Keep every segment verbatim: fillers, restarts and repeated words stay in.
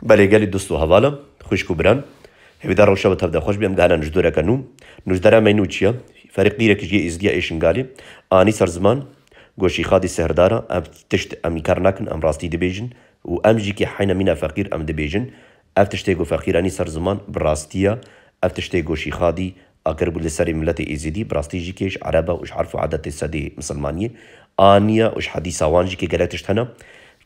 Belê gelî dost û hevala, xwişk û biran. Hêvîdar rewşa we tev de xweş be, em gehana nûjdoreke nû. Nûjdera me nû çi ye? Ferîqdîrek ji yê Êzidiya ê Şingalê anî ser ziman, got Şîxadî sihrdar e, ev tişt em înkar nakin, em rastî dibêjin û em jî kê heyna mîna feqîr em dibêjin. Ev tiştê got feqîr anî ser ziman, bi rastî ye. Ev tiştê got Şîxadî akiribû li serê miletê Êzidî, bi rastî jî kê ji Ereba û ji erf û edetê sedê misilmaniyê aniye û ji hedîsa wan jî kê gelek tişt hene.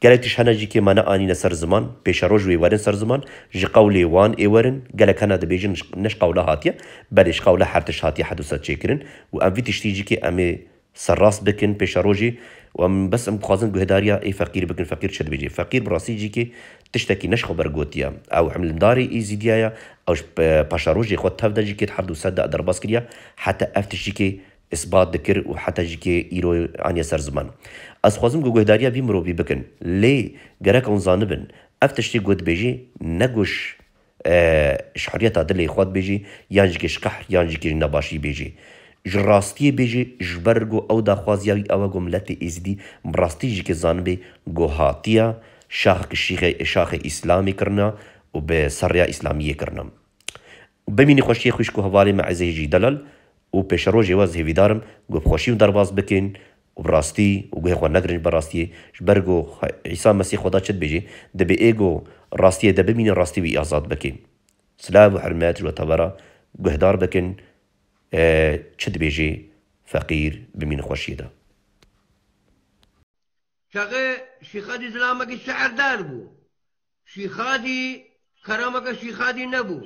Gelek tişt hene jî kê me neanîne ser ziman, pêşeroj wê werin ser ziman, ji qewlê wan ê werin, gelek hene dibêjin ji- ne ji qewla hatiye, belê ji qewla her tişt hatiye hed û sed çêkirin û em vî tiştî jî kê em ê serrast bikin pêşerojê û em bes em dixwazin guhedariya ê feqîr bikin, feqîr çi dibêje? Feqîr bi rastî jî kê tiştekî ne ji xwe ber gotiye. Ew himlindarê Êzîdiya ye, ew ji pe- paşerojê xwe tev de jî kê di her du sed de derbas kiriye, heta ev tişt jî kê isbat dikir û heta jî kê îro aniye ser ziman. Ez dixwazim ku guhdariya vî mirovî bikin, lê gerek hûn zanibin, ev tiştê ku dibêjê ne ku ji e, ji huriyeta dilê xwe dibêjî, yan jî kê ji qehr, yan jî kê ji nebaşî bêjî. Ji rastiyê bêjî, ji ber ku ew daxwaziya wî ew e ku miletê Êzidî bi rastî jî kê zanibê ku hatiya şaxek şîxê, şaxê Îslamê kirina û bi ser rêya Îslamiyê kirina. Bimînî xweşiyê xwişk û hevalê me ezê jî delal û pêşerojê we ez hêvîdar im ku bi xweşî hûn derbas bikin û bi rastî û guhê xwe negirin ji ber rastiyê. Ji ber ku Xwe- Îsa Mesîh Xweda çi dibêje? Dibê ê ku rastiyê de bimînin, rastî wî azad bikin. Silav û hurmet ji we tevera guhdar bikin, e, çi dibêje feqîr bimînin xweşiyê de. Çaxê Şîxadî zilamekî şeherdar bû. Şîxadî kerameke Şîxadî nebû.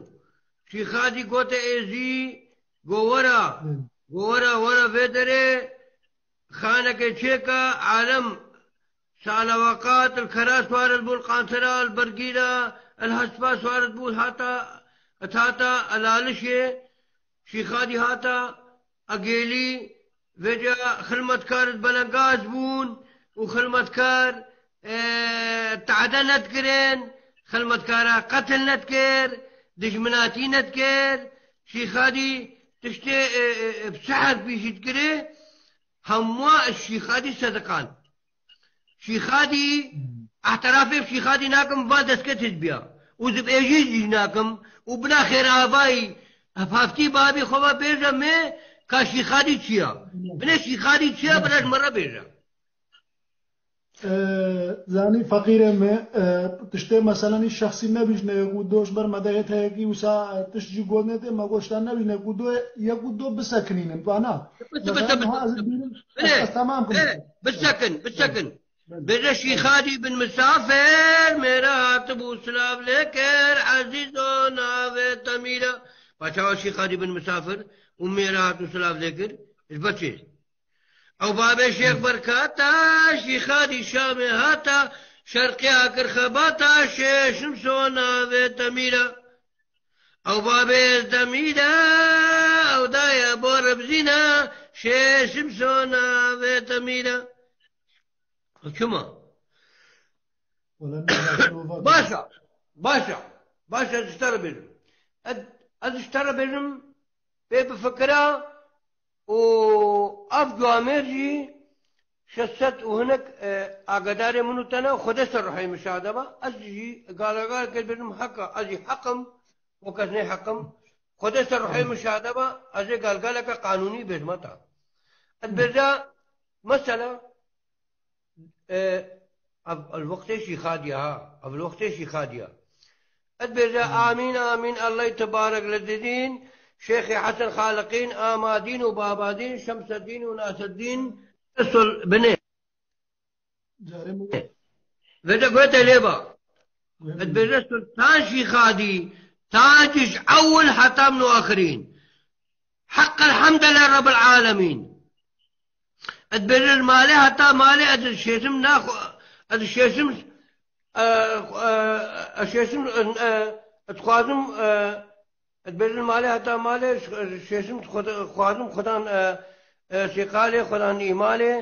Şîxadî gote êzî, go wera, go wera, wera vê derê, xaneke çêka, alem sala weqat, li kera swaret bû, li qansera, li bergîra, li hespa swaret bû, hata, hata, elalişê, Şîxadî hata, Egêlî, vêca xilmetkar di belengaz bûn û xilmetkar, e, tade nedikirin, xilmetkara qetil nedikir, dijminatî nedikir, Şîxadî tiştê, e, e, e, bi sehf pîşî dikirê, hemûa ji Şîxadî sediqan. Şîxadî, ehterafê bi Şîxadî nakim, va destket hizbiya. Û zibêjî jî nakim. Û bila xêravayî, hevhaftî babî xwe va bêje me ka Şîxadî çi ya. Bine Şîxadî çi ya, bila ji me re bêje. Ee, zanî feqîrê me, e, tiştê meseleni şexsî nebîjne, ku do ji ber me de hête yekî wisa, e, tişt jî got nêtê, me goşta nebîne, ku do, ye ku do bisekinînin, vana. Bise, bise, Mesela, bise, niha ez bise. dînim, Bile, ez, ez temam kim. bile, bisekin, bisekin. Bêje Şîxadî bin misafir, mêre hatibû silav lê kir, ezîzo navê te mîra. Paşa Şîxadî bin misafir û mêre hatibû silav lê kir, ji ber çi? Ew babê Şêx Berkata, Şîxadî Şamê hata, şerqê akir xebata, şêşim so navê te mîra. Ew babê ez demîra, ew daye bo rebzîna, şêşim so navê te mîra. Çima? Wala ne, ne, ne, ne. Başa, başa, başa, ez ji te re bêjim. Ez, ez ji te re bêjim, pê bifikira û ev camêr jî şeş sed û hinek, e, agedarê min û te ne, Xwedê ser ruhê min şade ba. Ez jî galagal kir bêjim heka, ez jî heq im, û kes nê heq im. Xwedê ser ruhê min şade ba, ez ê galgaleke qanûnî bêjime te. Ez bêje, mesela, E, ev, ev wextê Şîxadî ya, ha. Ev wextê Şîxadî ya. Et bêje, "Amîn, amîn, Ellay tebarek li didîn, Şêxê Hesen Xaliqîn, Amadîn û Babadîn, Şemsedîn û Nasedîn, Resul binê." Carê min Vê de gote lê ba. Gote Et lê. bêje, "Sultan Şîxadî, tac ji ewil heta min û axirîn. Heq elhemdele Rebbil alemîn." Et bêjin malê heta malê, ez şêşim naxwe, ez şêşim, e, e, ez şêşim, e, ez dixwazim, e, et bêjin malê heta malê, ez şêşim xwe-, xwazim Xudan, e, e, sêqalê, Xudan îmalê,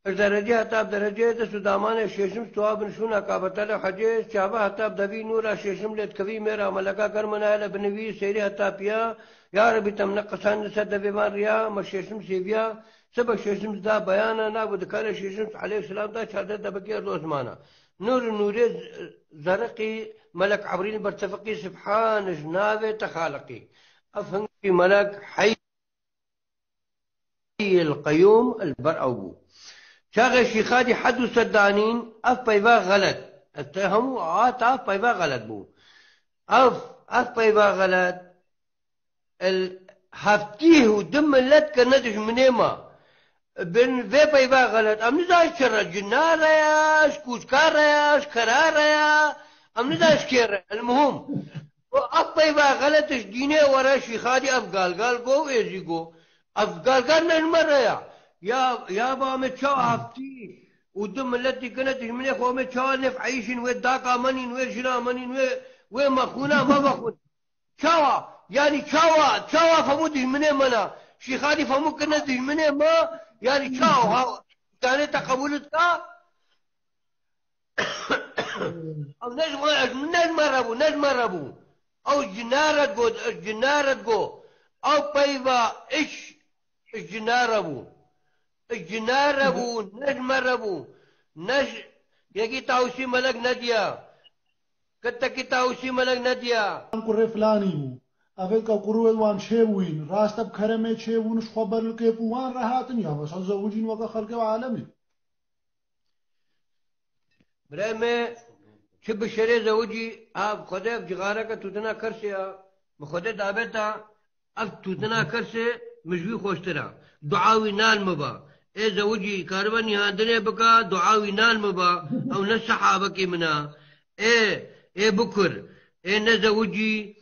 ez derecê heta bi derecê dest û damanê şêşim, siwa bin şûna Kabetele hecê, çava heta bi devî nûra şêşim lê dikevî mêra meleka germana hele binivî, seyrî heta piya, Ya Rebî, te min neqesandin ser devê van riya, me şêşim sêviya, sebe şêşim zida beyana, nav û dikare şêşim aleyh selam da çardeh debekê erdo zimana. Nur û nûrê zeriqî, melek Ebrîl bertefiqî, Sibhan ji navê te xaliqî. Ev hingî melek Heyy el Qeyûm el ber ew bû. Çaxê Şîxadî hed û sed danîn, ev peyva xelet. Ez te hemû ata ev peyva xelet bû. Ev, ev peyva xelet, el heftî û du milet kirine dijminê me. Bin vê peyva xelet. Em nizanin çi re, cina re ya, ji kûçka re ya, ji kera re ya. Em nizanin ji kê re. El muhim. Û ev peyva xelet ji dînê were Şîxadî ev galgal go û êzî go. Ev galgal ne ji me re ya. Ya, ya ba me çawa heftî û du miletî kirine dijminê xwe, me çawa nêf eyşîn, wê daka me nîn, wê jina me nîn, wê, wê me xwîna me vexwin. Çawa? Yanî çawa? Çawa femû dijminê me ne? Şîxadî femû kirine dijminê me, yanî çawa? Ha, danê te qebûl dika? Ew ne ji me, ne ji me re bû, ne ji me re bû. Ew ji nare go, ji nare go. Ew peyva iş ji nare bû. Ji nare bû, ne ji me re bû. Ne ji, yekî Tawusî Melek nediya. Kitekî Tawusî Melek nediya. Kurê filanî bû. Evê ka kurê wan çê bûyîn. Rast e bi keremê çê bûn, ji xwe ber li kêf û wan re hatin ya. Mesela zewicîn weke xelkê û alemê. Birayê me, çi bi şerê zewicî, ha, bi Xwedê ev cixareke tûtina kersê ya, bi Xwedê dabeta, ev tûtina kersê min ji wî xweştir e. Dua wî nal min ba. Ê zewicî karibe nîhandinê bika, dua wî nal min ba. Ew ne sehabekî min e. Ê, ê bikur, ê ne zewicî,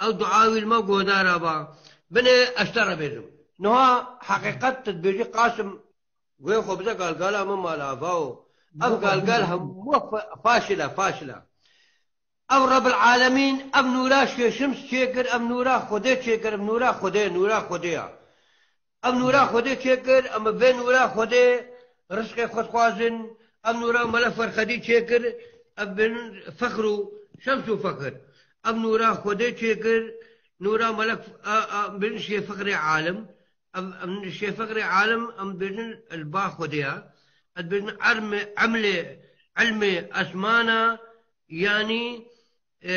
ew dua wî li me guhdar e ba. Binê ez te re bêjim. Niha heqîqet tu dibêjî Qasim, Wê xwe bide galgala min mala ava o. Ev galgal hemû fa-, faşil e, faşil e. Ev Rebbil Alemîn, ev nûra Şêşims çêkir, ev nûra Xwedê çêkir, ev nûra Xwedê, nûra Xwedê ya. Ev nûra Xwedê çêkir, em bi vê nûra Xwedê rizqê xwe dixwazin, ev nûra Mele Ferxedî çêkir, ev bin fexr û şems û fexr. Ev nûra Xwedê çêkir, nûra Melek, a, a, bin şê fexrê alim. Em, em şêfeqrê alim, em dibêjin li ba Xwedê ya. Ez dibêjin ermê, emlê, ilmê esmana, yanî, e,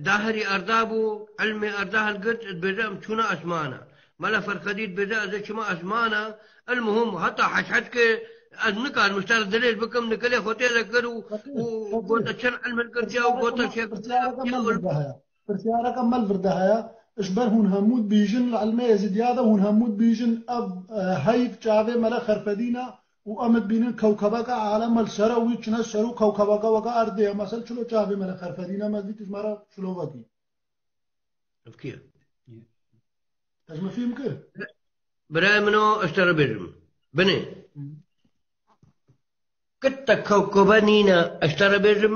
dahirî erda bû, ilmê erda hilgirt, dibêje em çûna esmana. Mela Ferxedî dibêje ez ê çima esmana. El muhim, heta heşheşkê ez nikarim ji te re dirêj bikim, nikilê xwe tê de kir û, û gote çend ilm hilgirtiya û gote şêf. Pirsyareke me li vir de heye. Pirsyareke me li vir de heye. Ji ber hûn hemû dibîjin li ilmê Êzidiya de hûn hemû dibîjin ev, e, heyv çavê Mele Xerfedîn e û em dibînin kewkebeke alem li ser e û wî çine ser û kewkebeke weke erdê ye. Mesela çilo çavê Mele Xerfedîn e, me dît ji me re şilovekî. Ev kî ye? Te ji min fîhm kir? Birayê min o, ez te re bêjim. Binê. Hı. Kitte kewkebe nîne, ez te re bêjim,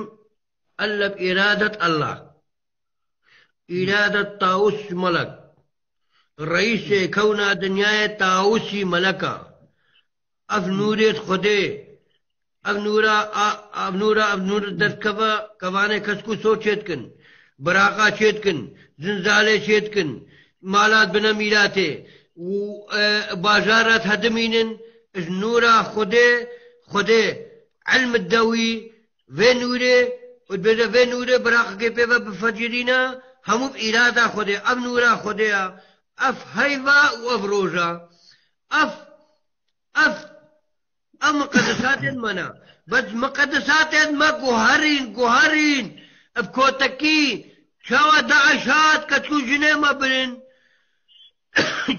elle bi îradet Allah. Îradet Tawus Melek. Reîsê kewna dinyayê Tawusî Melek a. Ev nûrê Xwedê. Ev nûra, a, ev nûra, ev nûr derdikeve, kevanê kesk û so çêdikin. Biraqa çêdikin. Zinzalê çêdikin. Malat bine mîratê. Û, e, bajarat hedimînin. Ji nûra Xwedê, Xwedê ilm dide wî, vê nûrê, û dibêje vê nûrê biraqekê pê ve bifecirîne, hemû bi îrada Xwedê, ev nûra Xwedê ya, ev heyva û ev roja, ev, ev, ev miqedesatên me ne. Bes miqedesatên me guherîn, guherîn, ev kotekî, çawa DAIŞ hat, keçik û jinê me birin.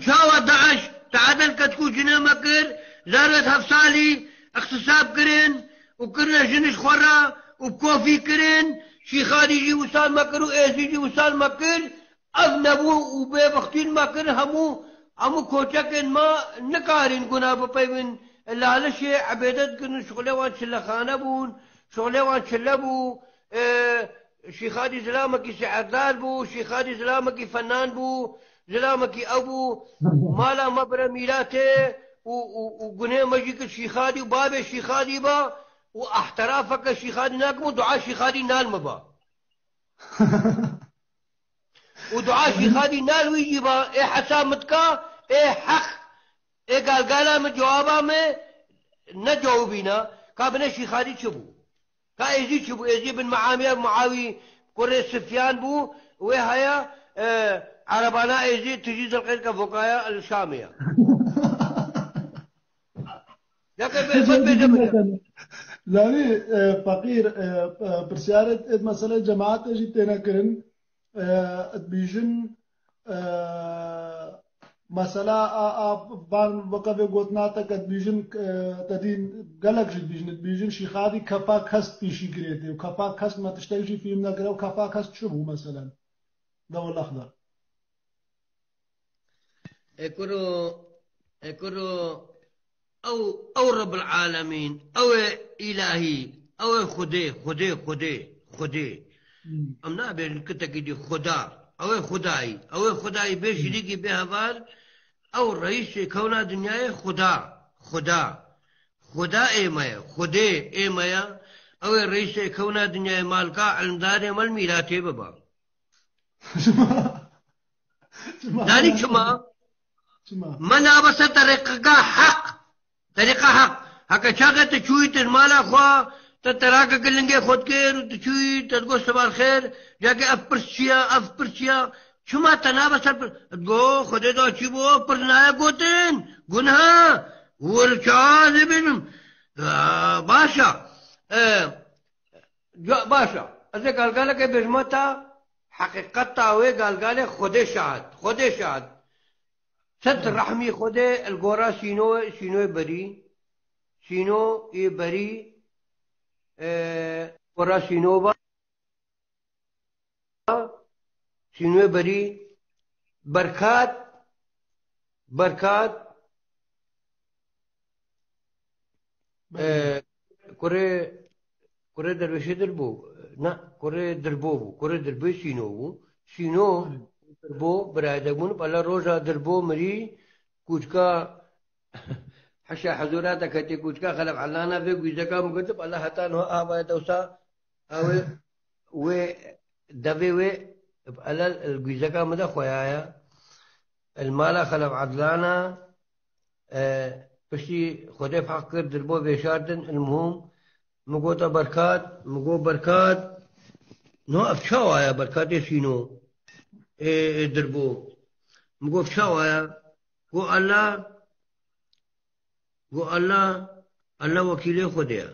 Çawa DAIŞ teadel keçik û jinê me kir, zarwêt heft salî îxtisab kirin û kirine jin ji xwe re û kofî kirin, Şîxadî jî wisal me kir û Êzî jî wisal me kir. Ev nebû û bêbextîn me kir, hemû, hemû koçekên me nikarîn guna bipeyvin. Lalişê ebêdet kirin, şixulê wan çilexane bûn, şixulê wan çile bû. E, Şîxadî zilamekî şiirdar bû, Şîxadî zilamekî fenan bû, zilamekî ew bû. Mala me bire mîratê û, û, û gunê me jî kir Şîxadî û babê Şîxadî ba û ehterafeke Şîxadî nakim û dua Şîxadî nal me ba. Û dua Şîxadî nal wî jî ba, ê hesa min dika, ê heq, ê galgala min cewaba min necewibîna, ka bine Şîxadî çi bû? Ka êzî çi bû? Êzî bin Miamiye, Muawî kurê Sifyan bû. Wê haya, e, erebana êzî tijî zilqêr ke vokaya li Şamê ya. Yeke bê xwe bêje bide. Zanî, e, feqîr, e, e, pirsyarê êd mesele cemaetê jî têne kirin. E, dibîjin, e, mesela a, a, van weke vê gotina te ke dibîjin, e, te dî gelek jî dibîjin, dibîjin Şîxadî kefa kes pîşî girêtê û kefa kes me tiştek jî fîm nekire û kefa kes çi bû meselen? De welax de. E kuro, e kuro, ew, ew Rebbil Alemîn, ew ê îlahî, ew ê Xwedê, Xwedê, Xwedê, Xwedê. Hmm. Em nabêjin kitekî dî Xuda. Ew ê Xudayî, ew ê Xudayî bê Hmm. şirîkî, bê heval, ew reîsê kewna dinyayê Xuda, Xuda. Xuda ê me ye, Xwedê ê me ye. Ew ê reîsê kewna dinyayê, malka, ilmdarê me li mîratê biba. Çima? Çima? Zanî çima? Çima? Me nabe ser terîqeka heq. Terîqa heq. Heke çaxê tu çûyî tu mala xwe, te terakeke lingê xwe dikir û tu çûyî, te digot, "Sibar xêr, cake ev pirs çi ye, ev pirs çi ye?" Çima te nabe ser pir-, digot, "Xwedê da çi bû, ev pirs nayê gotin? Gunha, wir çawa dibînim?" Ya, baş e. E, Ca-, baş e. Ez ê galgalekê bêjime te, heqîqeta wê galgalê Xwedê şahid. Xwedê şahid. Sed rehmî Xwedê li gora Sîno, Sînoyê berî. Sîno yê berî, e, gora Sîno ba. Sînwê berî Berkat, Berkat, Belê. e, kurê, kurê dervêşê Dirbû, na, kurê Dirbû bû, kurê Dirbê Sîno bû. Sîno, Belê. Dirbû, birayê de bûn, bela roja Dirbû mirî, kûçka Heşa hezûra te ketê kûçka Xelef Elana vê gûzeka min girtib, ele heta niha avaye dewsa ew ê wê devê wê ele li gûzeka min de xweyaye. Li mala Xelef Edlana, e, piştî Xwedê feq kir, Dirbo vêşartin, il muhim, min gota Berkat, min got Berkat, no ev çawa ye Berkatê Sîno, ê, ê Dirbo? Min got çawa ye? Got Allah, Got, "Allah, Allah wekîlê Xwedê ye."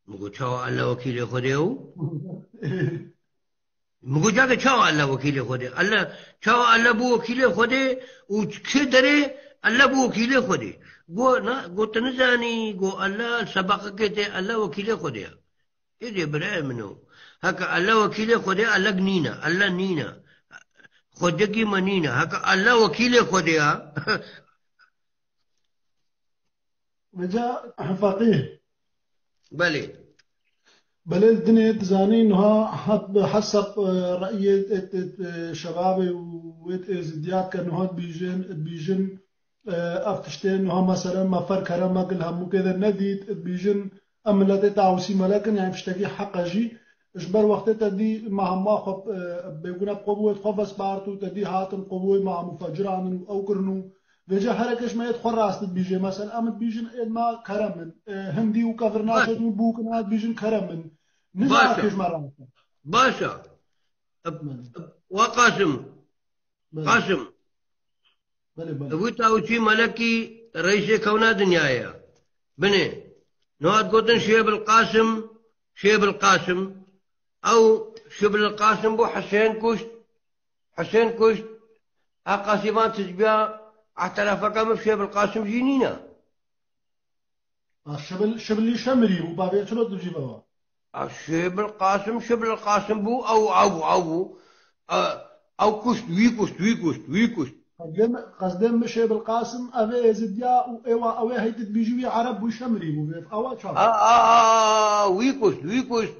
Min got, "Çawa Allah wekîlê Xwedê ye?" Min got, "Cake çawa Allah wekîlê Xwedê ye? Allah, çawa Allah bû wekîlê Xwedê û kê derê Allah bû wekîlê Xwedê?" Got, "Na, got, tu nizanî, got, Allah, sebeqekê tê Allah wekîlê Xwedê ye." Êdî birayê min o. Heke Allah wekîlê Xwedê, Allah nîne. Allah nîne. Xwedekî me nîne. Heke Allah wekîlê Xwedê ya. Vêca feqîh. Belê. Belê li dinê dizanî niha heseb, e, reyê, e, e, e, şebabê û wê êzidiyat ke niha dibîjin, dibîjin, E, ev tiştê niha meselen me fer kerem me gil hemûkê de nedît, dibîjin, em miletê tawusî melek in, yani tiştekî heq e jî. Ji ber wextê te dî me hema xwe, e, bêgune bi qobûyê xwe vespart û te dî hatin qobûyê me hemû feciranin û ew kirin û vêca herek ji me êd xwe rast dibîjê. Mesel em dibîjin êd me kerem in. E, hindî û kevir naçêt û bûk in, em dibîjin kerem in. Nizam Baş e. Kê ji me rast e. Baş e. Belê. Wa Qasim. Belê. Qasim. Belê, belê. Wî tawçî melekî reîsê kewna dinyayê ye. Binê. Niha digotin Şêbil Qasim, Şêbil Qasim. Ew Şêbil Qasim bû Hisên kuşt. Hisên kuşt. A Qasîman tizbiya ehterafeke min Şêbil Qasim jî nîne. A, Şibil, Şibilî Şemirî bû, bavê çilo tu jî bava. A, Şêbil Qasim, Şibil Qasim bû, ew, ew, ew bû. A, ew kuşt, wî kuşt, wî kuşt, wî kuşt. Qezdê min, qezdê min Şêbil Qasim, ev ê Êzidiya û êwa, ew ê heyt dibîjî wî Ereb bû, Şemirî bû, vê, ewa çawa? A, a, a, a, wî kuşt, wî kuşt.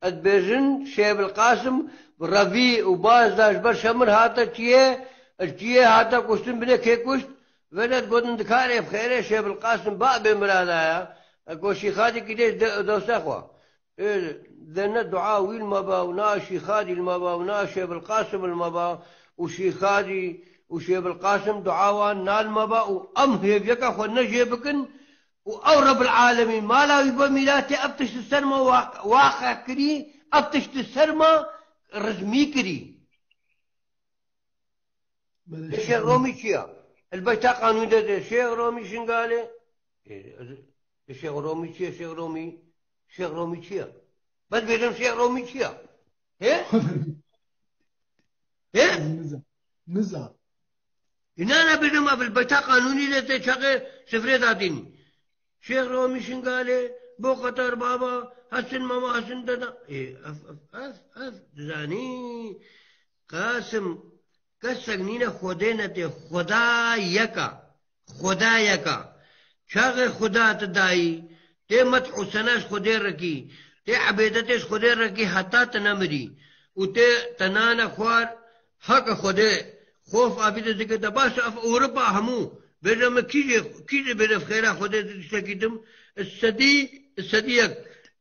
Ez dibêjin, Şêbil Qasim, revî û baz da ji ber Şemir hate çiyê, çiyê hate kuştin, binê kê kuşt? Vêde digotin dikarê bi xêrê Şêbil Qasim babê Mirada ya. Eko Şîxadî kî dê de-, dosta xwe. Ê, de ne dua wî li me ba û na Şîxadî li me ba û na Şêbil Qasim li me ba û Şîxadî û Şêbil Qasim dua wan na li me ba û em hêviyeka xwe ne jê bikin û ew Rebbil Alemîn mala wî bo mîratê ev tişt li ser me wa-, waqe kirî, ev tişt li ser me rizmî kirî. Belê, Şêx Romî çi ya? Elbeta qanûn de de Şêx Romî Şingalê. E, Şêx Romî çi ye? Şêx Romî, Şêx Romî çi ye? Bes bêjim Şêx Romî çi ya? He? He? Niza. Niza. Înana bêjim ev elbeta qanûnî de te çaxê sifrê dadînî. Şêx Romî Şingalê, bo Qatar Baba, Hesin Mama, Hesin Deda. Ê, ev, ev, ev, ev, dizanî, Qasim, kesek nîne Xwedê netê, Xweda yek a. Xweda yek a. Çaxê Xweda tu dayî, tê medh û sena ji Xwedê re kî, tê ebêdetê ji Xwedê re kî heta tu nemirî. Û tê te nane xwar, heke Xwedê, xof avî de zikir de. Baş e, ev Ewropa hemû, bêje min kî jê, kî jê bêje ev xêra Xwedê tiştekî dim, sedî, sedî yek.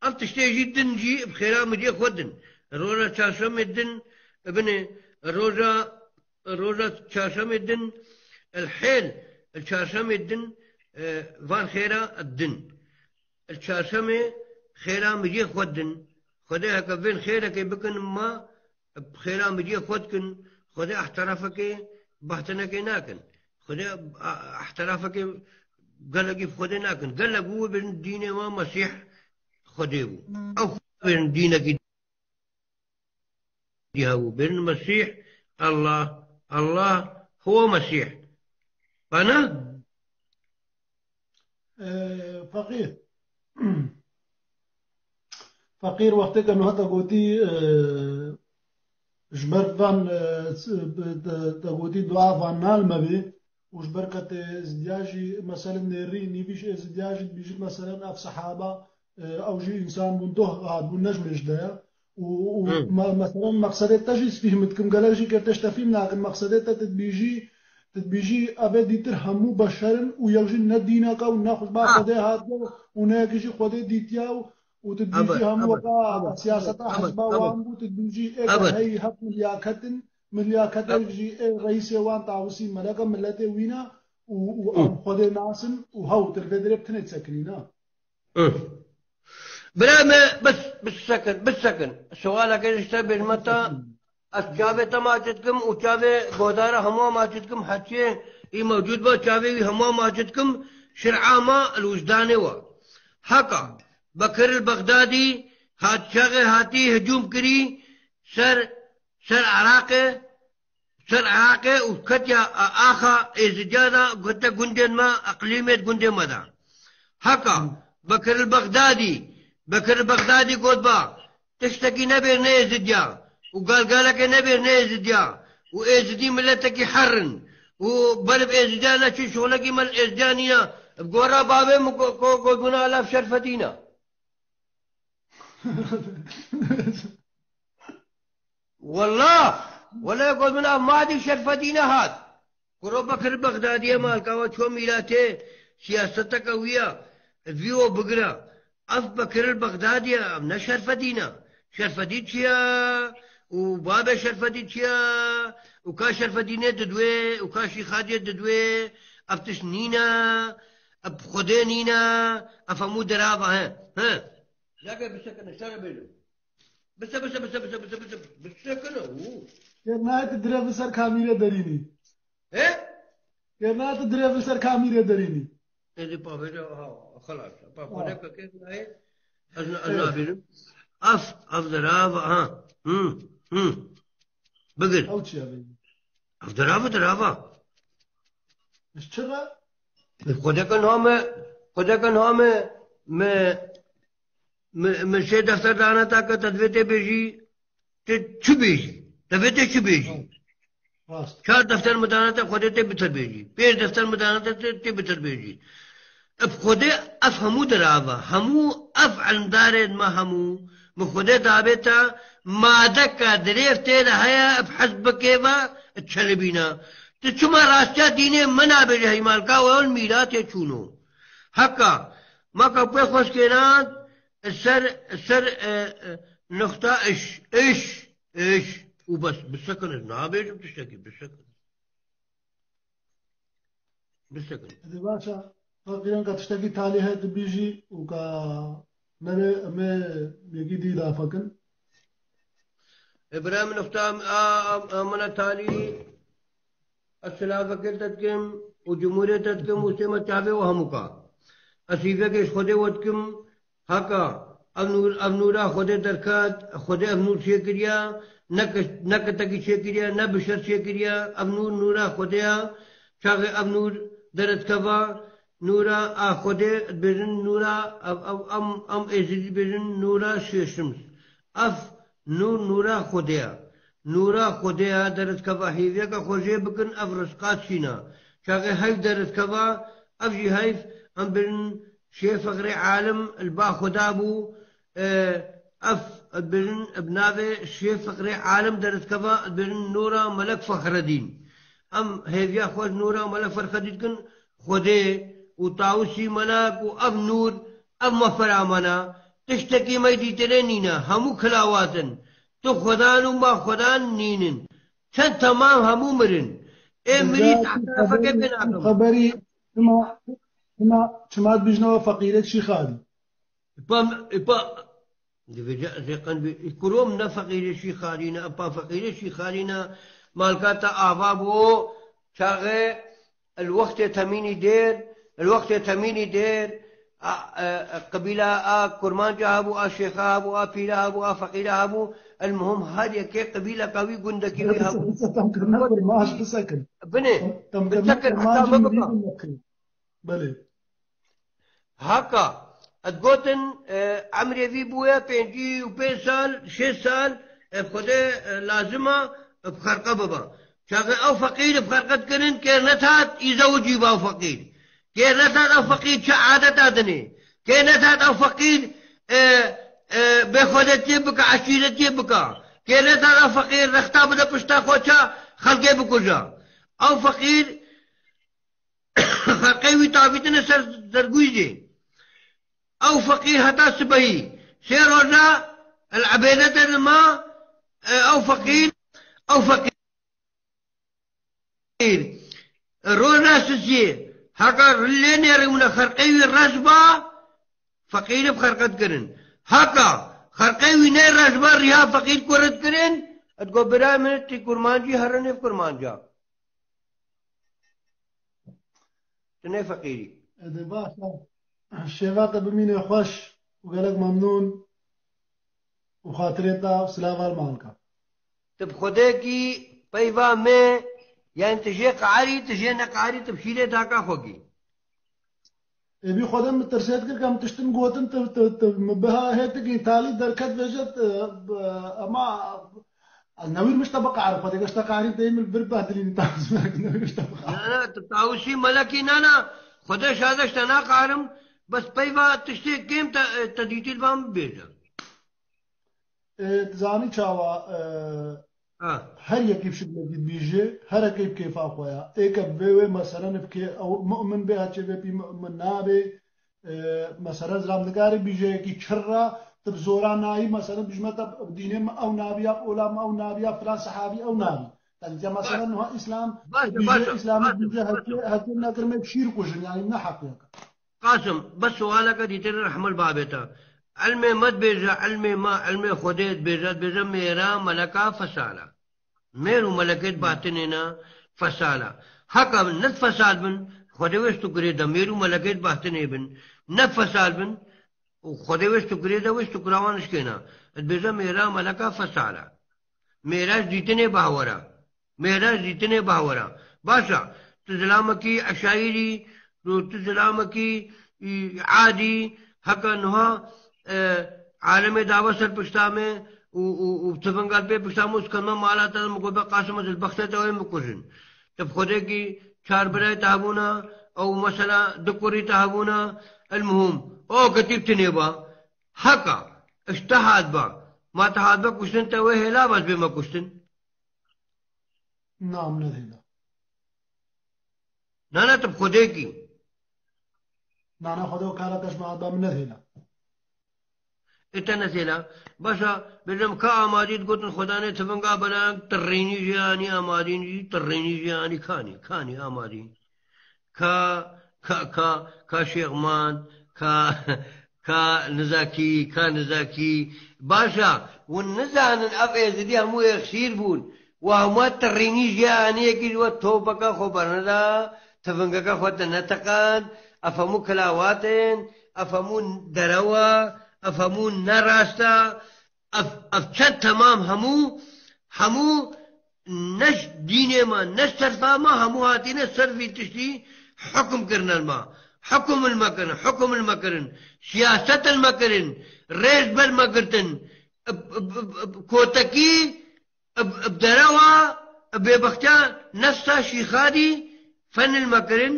Ev tiştê jî din jî bi xêra miriyê xwe din. Roja çarşemê din, binê, roja Roja çarşemê din, el hêl, el çarşemê din, e, van xêra din. El çarşemê xêra miriyê xwe din. Xwedê heke vên xêrekê bikin ma, xêra miriyê xwe dikin. Xwedê ehterafekê, bahtinekê nakin. Xwedê, a, ehterafekê gelekî bi Xwedê nakin. Gelek wê bêjin dînê me Mesîh Xwedê bû. Ew xwe bêjin dînekî diha bû. Bêjin Mesîh, Allah, Allah, huwa Mesîh. Bana? Ee, Feqîr. Feqîr wexteke nuha te gotî, ee, ji ber van, ee, te, te gotî dua van nal me bê. Û ji ber ke tê êzidiya jî, meselen nêrî nîvî jî êzidiya jî dibîjî, meselen ev sehaba, e, ew jî însan bûn, doh hatbûn, ne ji mêj de ye. Û, û Hı. me-, meselen meqsedê te jî ez fîhm dikim, gelek jî kê te ji te fîhm nakin, meqsedê te tu dibîjî, tu dibîjî ev ê dîtir hemû beşer in û yek jî ne dînek e û ne xwe ji ba Ha. Xwedê hatiye û ne yekî jî Xwedê dîtiye û, û tu dibîjî Ebed, hemû ebed, weka ebed, siyaseta ebed, hizba ebed. Wan bû, tu dibîjî ê Ebed. Hey hep milyaket in, milyaket Ebed. Jî ê reîsê wan Tawusî Melek e, miletê wî ne û, û Hı. Ew Xwedê nas in û hew tu li vê dirê bi tinê disekinî, ne? Hı. Bira me, bes, bisekin, bisekin. Sualeke ji te bêjime te, ez çavê te maç dikim û çavê godara hemû maç dikim, heçiyê î mewcûd be, çavê wî hemû maç dikim, şer'a me li wijdanê we. Heka, Bekir el Bexdadî hat çaxê hatî hicûm kirî ser, ser Iraqê, ser Iraqê û ketiya a-, axa Êzidiya de, kete gundên me, eqlîmê gundê me de. Heka, Hı. Bekir el Bexdadî, Bekir el Bexdadî got ba, tiştekî nebêrine Êzidiya û galgalekê nebêrine Êzidiya û Êzidî miletekî herr in û ber bi Êzidiya neçin, şolekî me li Êzidiya nîne. Bi gora bavê min go-, go-, gotbûna laf şerfetî ne. Wela, wela got min ev madî şerfetî nehat. Kuro Bekir Bexdadiyê malka we ço mîratê siyaseteke wî ye. Vî o bigire. Ev Bekir Bexdadî ye, ev ne şerfetî ne. Şerfetî çi ye? Û babê şerfetî çi ye? Û ka şerfetî nê didwê, û ka şîxadiyê didwê, ev tişt nîne, ev bi Xwedê nîne, ev hemû derava he. He. Lage bisekine, şere bêjim. Bise, bise, bise, bise, bise, bise, bisekine. Û. Kêr nayê tu dirê bi ser kamîrê derînî. He? Kêr nayê tu dirê bi ser kamîrê derînî. Êdî pa vêca, ha, xelas. Pa Ha. Xwedê ke kêr nayê. Ez, ez Evet. Nabînim. Af, af dirava, ha. Hı, hı. Bigir. Ew çi ye bê? Ev dirava, dirava. Ji çi re? Xwedeke niha me, xwedeke niha me, me, me, me şê defter dane ta ke te divê tê bêjî, tê çi bêjî? Te vê tê çi bêjî? Rast. Çar defter min dane te, Xwedê tê bitir bêjî. Pênc defter min dane te, tê, tê bitir bêjî. Bi Xwedê ev hemû dirava, hemû ev ilmdarên me hemû, bi Xwedê dabê te, madeka dirêv tê de heye, bi hizbekê ve çelibîne. Tu çima rastiya dînê me nabêjî heymalka we mîratê çûno? Heka, maka pê xweşkênan, ser, ser, e, e, nokta iş, iş, iş. Û bes, bisekin, ez nabêjim tiştekî, bisekin. Bisekin. Hadi başa. Feqîran ka tiştekî talî heye tu bîjî û ka nebe em ê yekî dî dafa kin. Îbrahîm nifta a, a, a min e talî, ez silavekê te dikim û cumhûrê te dikim û sêma çavê we hemûka. Ez hîvekê ji Xwedê we dikim, heka ev nûr, ev nûra Xwedê derket, Xwedê ev nûr çêkiriye, ne ki, ne kitekî çêkiriye, ne bişer çêkiriye, ev nûr nûra Xwedê ye. Çaxê ev nûr derdikeva, nûra a Xwedê dibêjin nûra, ev, ev, em, em êzidî dibêjin nûra şêşims. Ev nûr nûra Xwedê ye. Nûra Xwedê ye, derdikeva hêviyeke xwe jê bikin, ev rizqa çîn e. Çaxê heyv derdikeva, ev jî heyv, em dibêjin şê feqrê alim li ba Xweda bû, e, ev dibêjin bi navê şê feqrê alim derdikeva, dibêjin nûra Melek Fexredîn. Em hêviya xwe ji nûra Melek Fexredîn dikin, Xwedê û Tawusî Melek û ev nûr, ev mefera me ne, tiştekî me dîtine nîne, hemû kilawat in. Tu Xwedan û ma Xwedan nînin. Çend temam hemû mirin. Ê mirî Dibêje tu tahtafeke xeberî, pê tu nakim. Xeberî çima, çima, çima dibîjne we feqîrê çî xarî? Îpa, îpa, dibêje ez ê qenbî, kurom ne feqîrê şîxarî ne, îpa feqîrê şîxarî ne, malka te ava bû, çaxê el wextê temînî dêr, el wextê temînî dêr, a, e, e, qebîla a kurmanca hebû, a şêxa hebû, a pîra hebû, a feqîra hebû, el muhim her yekê qebîleka wî gundekî wî hebû. Qise tam kirine kurmanc qise kin. Binê, tam, tam kirine qise kin, kurmanc heta me jî bipa. Belê. Haka, ez gotin, e, emrê vî bûye pêncî û pênc sal, şêst sal, e, Xwedê, e, lazim e, e, bi xerqe bibe. Çaxê ew feqîr bi xerqe dikirin, kê netat, îzewicî ba ew feqîr. Kê netat ew feqîr çi adeta dinê. Kê netat ew feqîr, e, e, bêxwedetiyê bike, eşîretiyê bike. Kê netat ew feqîr rexta bide pişta xwe ça xelkê bikuje. Ew feqîr Xerqê wî tavîtine ser zergûyî jê. Ew feqîr heta sibehî sê roja el ebêdete dima, e, ew feqîr, ew feqîr. Roja sisiyê, heka lê nêrîmine xerqê wî reş ba, feqîrî bi xerqet kirin. Heka xerqê wî nê reş ba, riha feqîr kuret kirin, et go birayê min, tî kurmancî herin nêv kurmanca. Tu ne feqîrî. Ede baş e. Şêva te bimîne xweş û gelek memnûn û xatirê te û silav al malka. Tu bi Xwedê kî peyva me, yani tu jê qarî, tu jê neqarî, tu bi şîrê daka xwe kî. Ê bî Xwedê min tirsê dikir, ke min tiştin gotin, tu, tu, tu, min biha hê tu gî talî derket vêje, tu, bi, ema, ez newîr mişte biqarim, Xwedê geşte qarî deyî min vir behdilîn tam newîr mişte biqarim. Na, na, tu tawusî melekî, na, na, Xwedê şadeş te naqarim, bes peyva tiştê kêm te, te dîtî li van bibêje. Ê, dizanî çawa, e, Ha. Her yekî bi şiklekî dibîje, her yekî bi kêfa xwe ya. Ê ke bi vê wê meselen bi kê-, ew mu'min bê, heçê bê pî mu'min nabê. E, meselen zilam nikarê bîje yekî çirra, tu bi zora nayî, meselen bijme te bi dînê min ew nabî ya, bi ola min ew nabî ya, filan sehabî ew nabî. Yani ya meselen niha Îslam, Baş e, bîje baş e, Îslamî baş e, bîje baş e. Heçê, heçê nekirmê bi şîr kujin, yani ne heqiyek. Qasim, bes sualeke dîtir rehmil babê te. Ilmê me dibêje, ilmê me, ilmê Xwedê dibêje, dibêje mêra meleka fesala. Mêr û melekê di batinê ne fesala. Heka ne fesal bin, Xwedê wê stûkirê de mêr û melekê di batinê bin. Ne fesal bin, û Xwedê wê stûkirê de wê stûkira wan nişkêna. Dibêje mêra meleka fesala. Mêra ji dîtinê bahwera. Mêra ji dîtinê bahwera. Baş e, tu zilamekî eşayirî, tu, tu zilamekî, î, adî, heka niha, e, alemê dawe ser pişta me û, û, û tivingal pê pişta me û sikenme mala te de min got, be Qasim ez li bextê te wê min kujin. Tu bi Xwedê kî çar birayê te hebûna, ew mesela du kurî te hebûna, el muhim. O ketîb tinê ba. Heka, ji te hat ba. Ma te hat be kuştin te wê hêla bes bê me kuştin. Na, min nedihêla. Na, na, tu bi Xwedê kî. Na, na, Xwedê û kara te ji me hat ba, min nedihêla. Ê te nezêla. Baş e, bêjim ka amadî digotin Xwedanê tivinga belang, tirrînî jê anî amadîn jî, tirrînî jê anî kanî, kanî amadî. Ka, Ka, ka, ka Şêxmand, ka, ka Nizakî, ka Nizakî. Baş e, hûn nizanin ev Êzidî hemû yek şîr bûn. Wa hemû tirînî jê anî yekî ji we topeke xwe berneda, tivingeke xwe te neteqand, ev hemû kilawat in, ev hemû derew e, ev hemû ne rast e. Ev, ev çend temam hemû, hemû ne ji dînê me, ne ji terfa me, hemû hatine ser vî tiştî hukum kirine li me. Hukum li me kirin, hukum li me kirin. Siyaset li me kirin. Rêz ber me girtin. Ib, ib, ib, ib, kotekî, ib, ib derewa, ib bêbextiya nefsa şîxadî fen li me kirin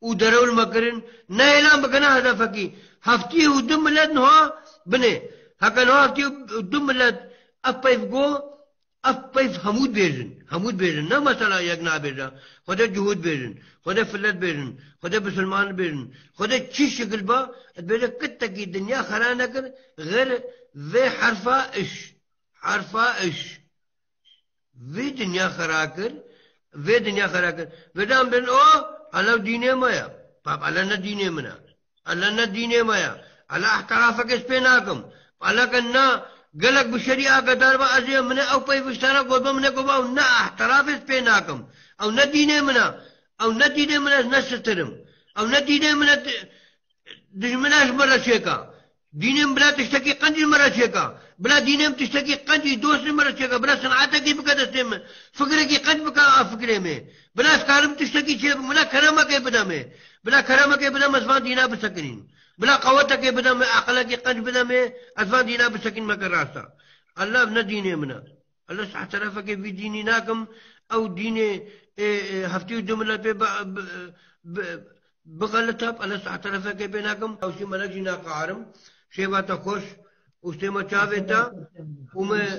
û derew li me kirin. Ne êlan bikene hedefekî. Heftî û du milet niha binê. Heke niha heftî û du milet ev peyv go, ev peyv hemû dibêjin. Hemû dibêjin. Ne mesela yek nabêje. Xwedê cihûd bêjin. Xwedê filet bêjin. Xwedê bisilman bêjin. Xwedê çi şikil ba, dibêje kitekî dinya xera nekir, xêr vê herfa iş. Herfa iş. Vê dinya xera kir, vê dinya xera kir. Vê de em bên, o, elew dînê me ye. Bab, ele ne dînê min e. Ele ne dînê me ye. Ele ehtirafek ez pê nakim. Ele ke na gelek bi şerî agedar be, ez ê min e ew peyvistara gobe min e gobe, ew ne ehtiraf ez pê nakim. Ew ne dînê min e. Ew ne dînê min e, ez ne sitirim. Ew ne dînê min e, Dijmina ji min re çêka. Dînê min bila tiştekî qenc ji min re çêka. Bila dînê min tiştekî qenc ji dost ji min re çêka. Bila sinatekî bike destê min. Fikrekî qenc bike a fikrê min. Bila ez karim tiştekî çê bikim. Bila keremekê bide min. Bila keremekê bide min ez van dîna bisekinîm. Bila qewetekê bide min, aqilekî qenc bide min, ez van dîna bisekinîm, me ke rast e. Allah ne dînê min e. Ez li seh terefekê vî dînî nakim, ew dînê, ê, ê, heftî û du miletê bi, bi, bi, bixelite, ez li seh terefekê pê nakim, ew jî melek jî naqeherim. Şêva te xweş, û stê me çavê te, û me